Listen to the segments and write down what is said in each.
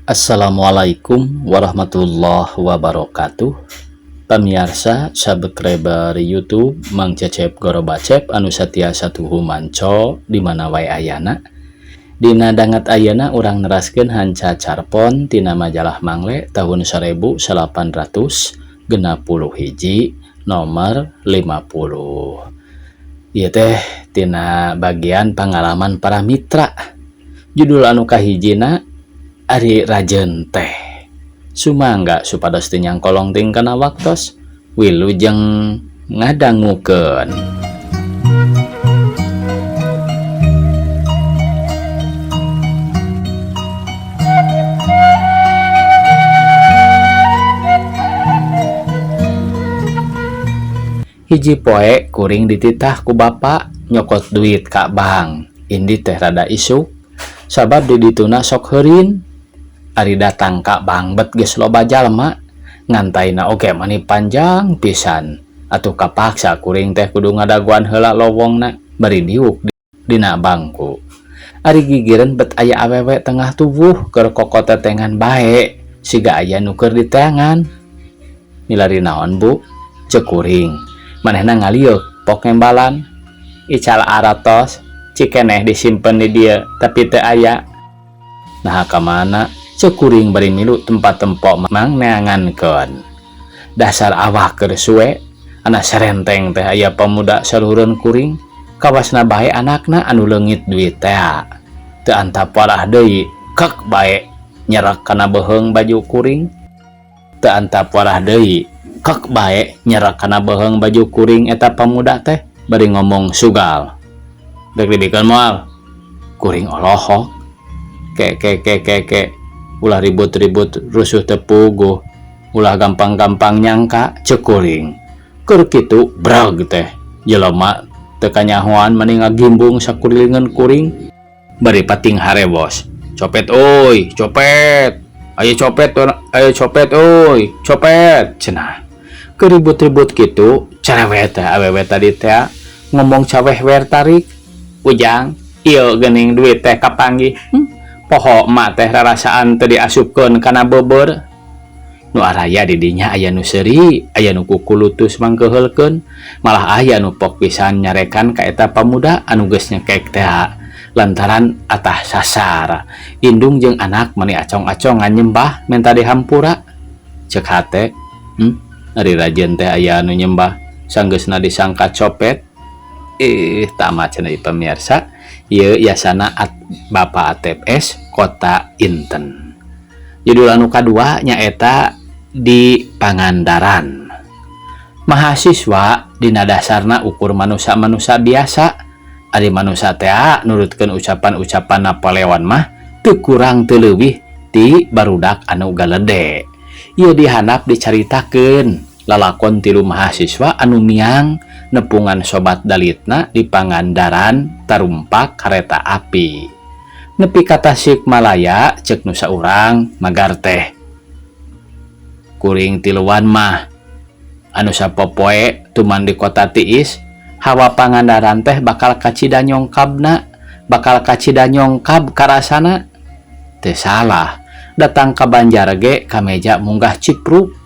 Assalamualaikum warahmatullahi wabarakatuh. Pamiarsa subscriber YouTube Mang Cecep Gorobacep anu satia satuhu manco di mana wae ayana. Dina danget ayeuna urang neraskeun hanca carpon tina majalah Mangle tahun 1861 nomor 50. Ieu teh tina bagian pengalaman para mitra. Judul anu kahijina Ari Rajen teh. Sumangga supados teu nyangkolong ting kana waktos wilujeng ngadangukeun. Hiji poe kuring dititah ku bapa nyokot duit ka bank. Indi teh rada isuk sabab di dituna sok heurin. Ari datang ka bank bet geus loba jalma ngantaina oge mani panjang pisan. Atuh kapaksa kuring teh kudu ngadaguan heula lowongna bari diuk dina bangku. Ari gigireun bet aya awewe tengah tubuh keur kokotetengan bae siga aya nu keur diteangan. Milari naon bu? Ceuk kuring. Manehna ngalieuk pok ngembalan. Ical aratos cikeneh disimpen di dieu tapi teu aya. Naha ka mana? Ceuk kuring bari milu tempat tempok mang neangankeun. Dasar awak keur suwe, anak serenteng teh aya pemuda saluhureun kuring, kawasna bae anakna anu leungit duit teh. Teu antap parah deui, kek bae nyerek kana beuheung baju kuring. Teu antap parah deui, kek bae nyerek kana beuheung baju kuring eta pemuda teh bari ngomong sugal. Rek dibikeun moal? Kuring olohok. Ke ke ke ke ke. Ulah ribut-ribut rusuh tepuguh, ulah gampang-gampang nyangka ceuk kuring. Keur kitu brag teh jelema teu kanyahoan mani ngagimbung sakurilingan kuring bari pating harewos. Copet euy, copet. Ayo copet, ayo copet euy, copet cenah. Keur ribut-ribut kitu cerewet teh awewe tadi teh ngomong cawehwer tarik. Ujang, ieu geuning duit teh kapanggih. Poho emak teh rarasaan teu diasupkeun kana beubeur. Nu araya di dinya aya nu seuri, aya nu kukulutus mangkeuheulkeun, malah aya nu pok pisan nyarekan ka eta pamuda anu geus nyekek teh lantaran atah sasar. Indung jeung anak mani acong-acongan nyembah menta dihampura. Ceuk hate, ari rajeun teh aya anu nyembah sanggeusna disangka copet. Tamat cenah pemirsa. Ieu yasana Bapak Atep S Kota Inten. Judul anu kadua nyaeta di Pangandaran. Mahasiswa dina dasarna ukur manusia-manusia biasa. Ari manusia teh nurutkeun ucapan-ucapan Napoleon mah teu kurang teu leuwih ti barudak anu galede. Ieu dihandap dicaritakeun lalakon tilu mahasiswa anu miang nepungan sobat dalitna di Pangandaran tarumpak kareta api. Nepi ka Tasikmalaya ceuk nu saurang magar teh. Kuring tiluan mah anu sapopoe tuman di kota tiis, hawa Pangandaran teh bakal kacida nyongkabna, bakal kacida nyongkab karasana. Teu salah, datang ka Banjar ge ka meja munggah cipruk,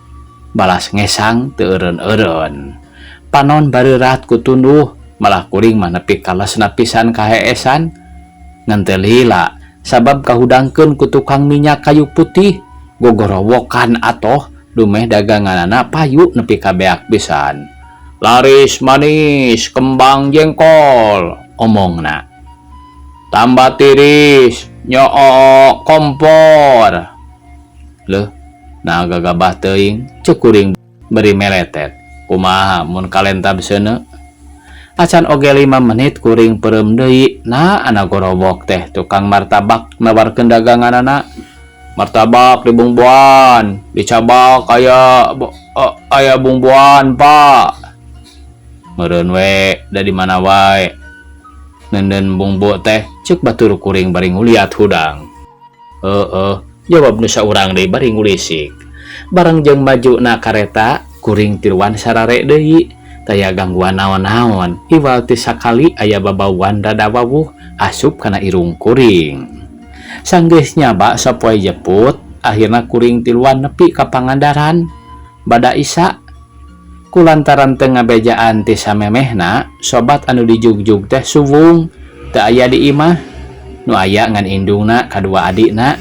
balas ngesang teu eureun-eureun. Panon bareurat ku tunduh, malah kuring mah nepi kalesna pisan kaheesan. Ngan teu lila, sabab kahudangkeun ku tukang minyak kayu putih, gogorowokan atoh dumeh daganganana payu nepi ka beak pisan. Laris manis kembang jengkol omongna. Tambah tiris nyoo kompor. Leuh, nah gagabah teuing ceuk kuring beri meletet. Kumaha mun kalentab seuneu? Acan oge 5 menit kuring peureum deui. Nah, ana gorobok teh tukang martabak nawarkeun daganganana. Martabak dibungbuan, dicabak aya bungbuan, Pak. Meureun we da di mana wae. Nenden bungbu teh ceuk batur kuring bari nguliat hudang. Heeh, jawab nu saurang deui bari ngulisik. Bareng jeung maju na kareta, kuring tiluan sarare deui. Taya gangguan naon-naon, iwal ti sakali aya babauan rada wawuh asup kana irung kuring. Sanggeus nyaba sapoe jeput, Akhirna kuring tiluan nepi ka Pangandaran bada Isya. Kulantaran teu ngabejaan ti samemehna, sobat anu dijugjug teh suwung, teu aya di imah. Nu aya ngan indungna kadua adikna.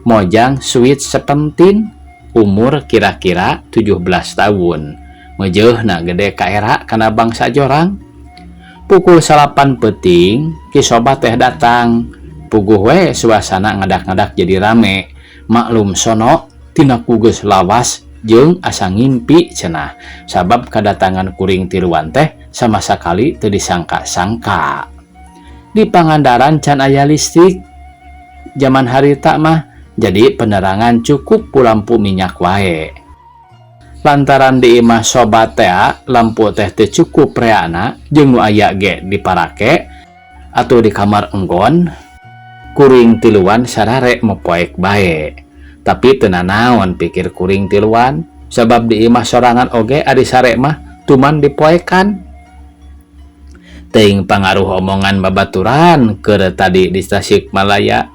Mojang sweet seventeen, umur kira-kira 17 tahun. Meujeuhna gede kaera kana bangsa jorang. Pukul 9 peuting, Ki Sobat teh datang. Puguh we suasana ngadak-ngadak jadi rame. Maklum sono tina ku geus lawas jeung asa ngimpi cenah, sabab kedatangan kuring tiluan teh sama sekali teu disangka-sangka. Di Pangandaran can aya listrik zaman harita mah, jadi penerangan cukup ku lampu minyak wae. Lantaran di imah sobat teh lampu teh teu cukup reana jeung nu aya ge diparake atau di kamar enggon, kuring tiluan sarare mopoek bae. Tapi teu nanaon pikir kuring tiluan, sabab di imah sorangan oge ari sare mah tuman dipoekan. Teuing pangaruh omongan babaturan keur tadi di Tasikmalaya,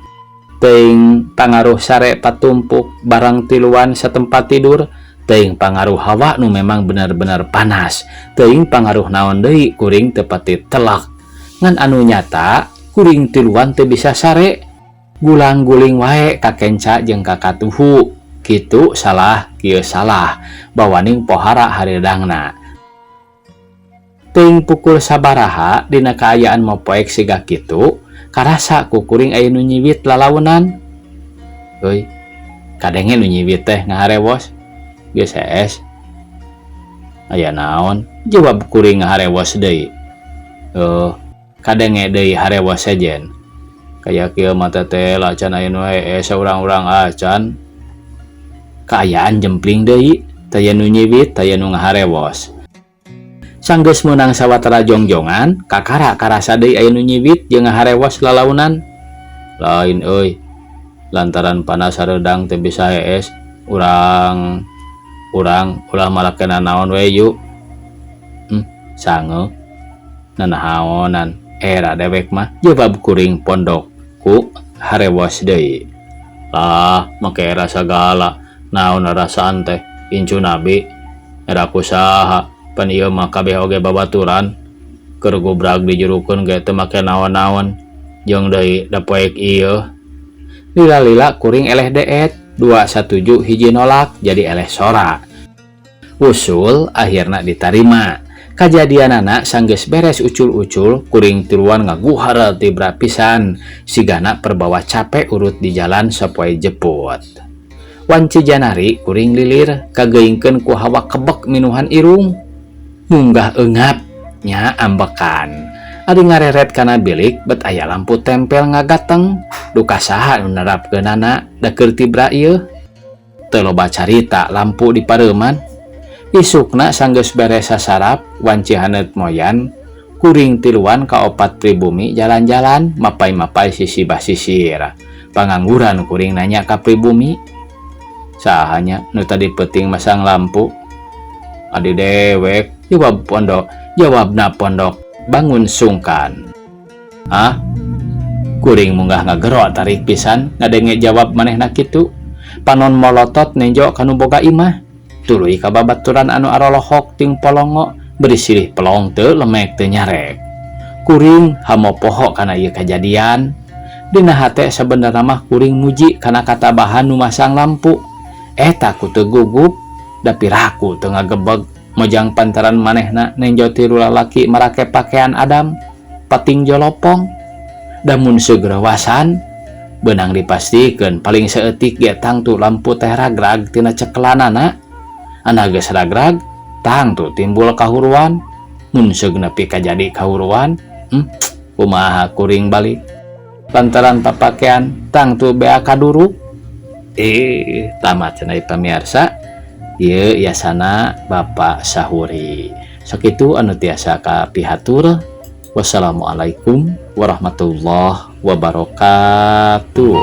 teuing pangaruh sare patumpuk barang tiluan setempat tidur, teuing pangaruh hawa nu memang benar-benar panas, teuing pangaruh naon deui, kuring teu pati telak. Ngan anu nyata kuring tiluan teu bisa sare, gulang-guling wae kakenca jeung kakatuhu, kitu salah kieu salah, bawaning pohara hareudangna. Teuing pukul sabaraha, dina kaayaan mopoek siga kitu, karasa ku kuring aya nu nyiwit lalaunan. Euy, kadenge nu nyiwit teh ngaharewos, "Geus hees." "Aya naon?" jawab kuring ngaharewos deui. Kadenge deui harewos sejen, "Kaya kieu mah teh can aya nu hees saurang-urang acan." Kaayaan jempling deui, taya nu nyiwit, taya nu ngaharewos. Sanggeus meunang sawatara jongjongan, kakara karasa deui aya nu nyiwit jeung ngaharewos lalaunan. "Lain euy, lantaran panas hareudang teu bisa hees, urang urang ulah marake nanaon we yuk." Sange nanahaonan, era dewek mah," jawab kuring pondok ku harewos deui. "Lah, make era sagala, naon rasaan teh incu nabi, era ku saha? Pan ieu mah kabeh oge babaturan, keur gubrag dijurukeun ge teu make naon-naon, jeung deui da poek ieu." Lila-lila kuring eleh deet, dua satuju hiji nolak, jadi eleh sora. Usul akhirna ditarima. Kajadianana sanggeus beres ucul-ucul, kuring tiluan ngaguhar tibra pisan, sigana perbawa capek urut di jalan sapoe jeput. Wanci janari kuring lilir kageingkeun ku hawa kebek minuhan irung. Munggah eungap nya ambekan. Ari ngareret kana bilik bet aya lampu tempel ngagateng. Duka saha nu nerapkeunana, da keur tibra ieu. Teu loba carita lampu di pareuman. Isukna sanggeus beres sasarap wanci haneut moyan, kuring tiluan ka opat pribumi jalan-jalan mapai-mapai sisi basisir. Pangangguran kuring nanya ka pribumi, "Saha nya nu tadi peuting masang lampu?" "Adi dewek," jawab pondok, jawabna pondok bangun sungkan. "Ah?" Kuring munggah ngagero tarik pisan ngadenge jawab manehna kitu. Panon molotot nenjo kanu boga imah. Tuluy ka babaturan anu arolohok ting polongo, beri silih pelong teu lemek teu nyarek. Kuring hamo poho kana ieu kajadian. Dina hate sabenerna mah kuring muji kana katabahan nu masang lampu. Eta ku teu gugup, da piraku teu ngagebeg mojang pantaran manehna nenjo tilu lalaki marake pakaian Adam pating jolopong. Damun segrawasan beunang dipastikeun paling saeutik ge tangtu lampu teh ragrag tina cekelanana. Ana geus ragrag tangtu timbul kahuruan. Mun seug nepi kajadi kahuruan, kumaha kuring balik? Lantaran papakean tangtu bea kaduruk. Tamat cenah pamiarsa. Ieu yasana Bapak Sahuri. Sakitu anu tiasa kapihatur. Wassalamualaikum warahmatullahi wabarakatuh.